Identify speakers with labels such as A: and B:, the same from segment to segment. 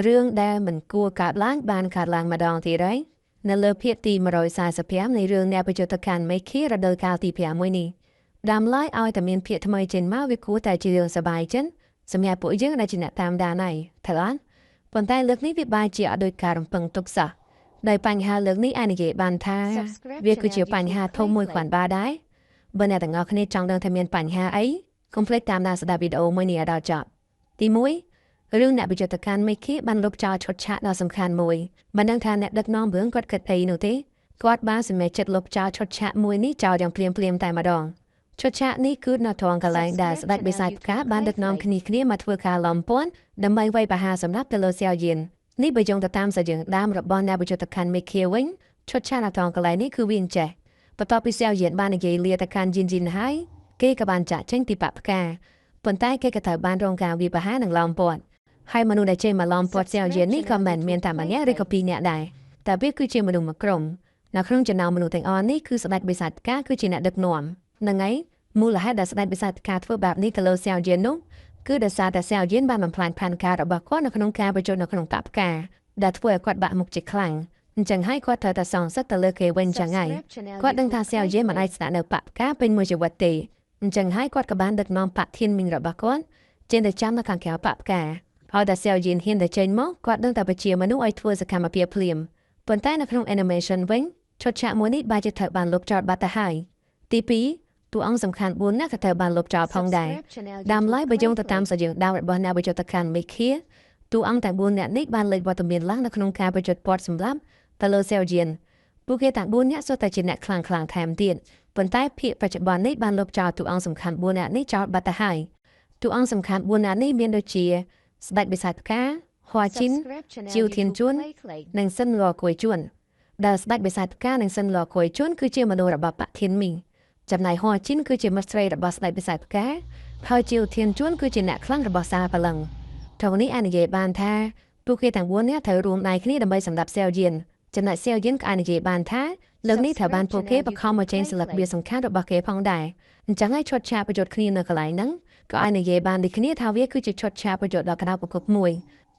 A: រឿងដែលមិនគួរកើតឡើងបានកើតឡើងម្ដងទៀតហើយនៅលើភាគទី145នៃរឿងអ្នកប្រយុទ្ធកាន់មេឃីរដូវកាលទី5មួយនេះដើមឡើយឲ្យតែមានភាគថ្មីចេញមកវាគួរតែជារឿងសប្បាយចិត្តសម្រាប់ពួកយើងដែលជាអ្នកតាមដានហើយត្រូវអត់ប៉ុន្តែលើកនេះវាបែរជាអត់ដូចការរំពឹងទុកសោះដោយបញ្ហាលើកនេះអាចនិយាយបានថាវាគឺជាបញ្ហាធំមួយគ្រាន់បើដែរបើអ្នកទាំងអស់គ្នាចង់ដឹងថាមានបញ្ហាអីកុំភ្លេចតាមដានស្ដាប់វីដេអូមួយនេះឲ្យដល់ចប់ទី1រឿងអ្នកវិចិត្រការមេឃីបានលុបចោលឈុតឆាកដ៏សំខាន់មួយមិនដឹងថាអ្នកដឹកនាំរឿងគាត់គិតអីនោះទេគាត់បានសម្រេចចិត្តលុបចោលឈុតឆាកមួយនេះចោលយ៉ាងភ្លាមៗតែម្ដងឈុតឆាកនេះគឺនៅត្រង់កន្លែងដែលស្ដេចបិសាចផ្កាបានដឹកនាំគ្នាមកធ្វើការឡំព័ន្ធដើម្បីវាយប្រហារសម្រាប់ទៅលើសៀវយៀននេះបើយោងទៅតាមសាយើងដើមរបស់អ្នកវិចិត្រការមេឃីវិញឈុតឆាកនៅត្រង់កន្លែងនេះគឺវាអញ្ចេះបន្ទាប់ពីសៀវយៀនបាននិយាយលាទៅកាន់យិនយិនហើយគេក៏បានចាក់ចេញពីបផ្កាប៉ុន្តែគេក៏ត្រូវបានរងការវាយប្រហារនិងឡោមព័ទ្ធហើយមនុស្សដែលចេញមកឡោមព័ទ្ធសៀវយៀននេះក៏មិនមានតែម្នាក់ឬក៏ពីរនាក់ដែរតែវាគឺជាមនុស្សមួយក្រុមនៅក្នុងចំណោមមនុស្សទាំងអស់នេះគឺស្ដេចបិសាចផ្កាគឺជាអ្នកដឹកនាំហ្នឹងហើយមូលហេតុដែលស្ដេចបិសាចផ្កាធ្វើបែបនេះទៅលើសៀវយៀននោះគឺដោយសារតែសៀវយៀនបានបំផ្លាញផែនការរបស់គាត់នៅក្នុងការប្រយុទ្ធនៅក្នុងតផ្កាដែលធ្វើឲ្យគាត់បាក់មុខជាខ្លាំងអញ្ចឹងហើយគាត់ត្រូវតែសងសឹកទៅលើគេវិញចឹងហើយគាត់ដឹងថាសៀវយៀនមិនអាចស្នាក់នៅបផ្កាពេញមួយជីវិតទេអញ្ចឹងហើយគាត់ក៏បានដឹកនាំបធានមីងរបស់គាត់ចេញទៅចាំនៅខាងក្រៅបផ្កាហើយតែសៀវយៀនហ៊ានតែចេញមកគាត់ដឹងតែបជាមនុស្សឲ្យធ្វើសកម្មភាពភ្លាមប៉ុន្តែនៅក្នុង animation វិញឈុតឆាកមួយនេះបែរជាត្រូវបានលុបចោលបាត់ទៅហើយទី2តួអង្គសំខាន់4នាក់ក៏ត្រូវបានលុបចោលផងដែរដើមឡើយបើយោងទៅតាមសាយើងដើមរបស់អ្នកវិចិត្រការមេឃីតួអង្គទាំង4នាក់នេះបានលេចវត្តមានឡើងនៅក្នុងការប្រយុទ្ធព័ទ្ធសម្រាប់ទៅលើសៀវយៀនពួកគេទាំង4នាក់សុទ្ធតែជាអ្នកខ្លាំងៗថែមទៀតប៉ុន្តែភាគបច្ចុប្បន្ននេះបានលុបចោលតួអង្គសំខាន់4នាក់នេះចោលបាត់ទៅហើយតួអង្គសំខាន់4នាក់នេះមានដូចជាស្ដេចបិសាចផ្កាហួជីនជីវធានជួននិងសិនលគួយជួនដែលស្ដេចបិសាចផ្កានិងសិនលគួយជួនគឺជាមនុស្សរបស់បធានមីងចំណែកហួជីនគឺជាមិត្តស្រីរបស់ស្ដេចបិសាចផ្កាហើយជីវធានជួនគឺជាអ្នកខ្លាំងរបស់សាព្រលឹងត្រង់នេះអាចនិយាយបានថាពួកគេទាំង4នាក់ត្រូវរួមដៃគ្នាដើម្បីសម្លាប់សៀវយៀនចំណែកសៀវយៀនក៏អាចនិយាយបានថាលើកនេះត្រូវបានពួកគេបង្ខំមកចេញស្លឹកបៀសំខាន់របស់គេផងដែរអញ្ចឹងហើយឈុតឆាកប្រយុទ្ធគ្នានៅកន្លែងហ្នឹងក៏អាចនិយាយបានដូចគ្នាថាវាគឺជាឈុតឆាកប្រយុទ្ធដ៏ក្តៅគគុកមួយ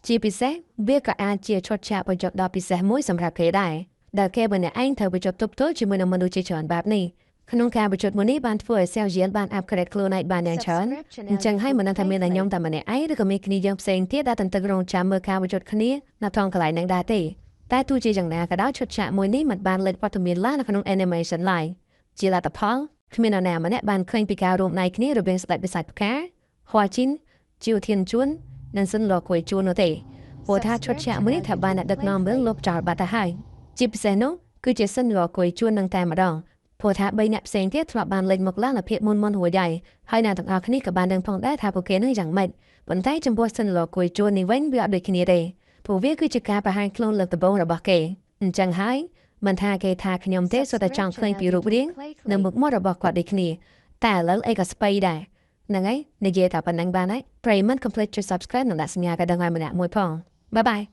A: ជាពិសេសវាក៏អាចជាឈុតឆាកប្រយុទ្ធដ៏ពិសេសមួយសម្រាប់គេដែរដែលគេម្នាក់ឯងត្រូវប្រយុទ្ធទប់ទល់ជាមួយនឹងមនុស្សជាច្រើនបែបនេះក្នុងការប្រយុទ្ធមួយនេះបានធ្វើឲ្យសៀវយៀនបាន upgrade ខ្លួនឯងបានយ៉ាងច្រើនអញ្ចឹងហើយមិនដឹងថាមានតែខ្ញុំតែម្នាក់ឯងឬក៏មានគ្នាយើងផ្សេងទៀតដែលទន្ទឹងរង់ចាំមើលការប្រយុទ្ធគ្នានៅត្រង់កន្លែងហ្នឹងដែរទេតែទោះជាយ៉ាងណាក៏ដោយឈុតឆាកមួយនេះមិនបានលេចវត្តមានឡើងនៅក្នុង animation ឡើយជាលទ្ធផលគ្មាននរណាម្នាក់បានឃើញពីការរួមដៃគ្នារវាងស្ដេចបិសាចផ្កាហួជីនជីវធានជួននិងសិនលគួយជួននោះទេព្រោះថាឈុតឆាកមួយនេះថាបានអ្នកដឹកនាំរឿងលុបចោលបាត់ទៅហើយជាពិសេសនោះគឺជាសិនលគួយជួននឹងតែម្ដងព្រោះថា3អ្នកផ្សេងទៀតធ្លាប់បានលេចមកឡើងនៅភាគមុនរួចហើយហើយអ្នកទាំងអស់គ្នាក៏បានដឹងផងដែរថាពួកគេនឹងយ៉ាងម៉េចប៉ុន្តែចំពោះសិនលគួយជួននេះវិញវាអត់ដូចគ្នាទេព្រោះវាគឺជាការបង្ហាញខ្លួនលើកដំបូងរបស់គេអញ្ចឹងហើយមិនថាគេថាខ្ញុំទេសុទ្ធតែចង់ឃើញពីរូបរាងនិងមុខមាត់របស់គាត់ដូចគ្នាតែឥឡូវអីក៏ស្បៃដែរហ្នឹងហើយនិយាយតែប៉ុណ្្នឹងបានហើយប្រិយមិត្តកុំភ្លេចចុច Subscribe និងដាក់សញ្ញាកណ្ដឹងឲ្យម្នាក់មួយផងបាយបាយ។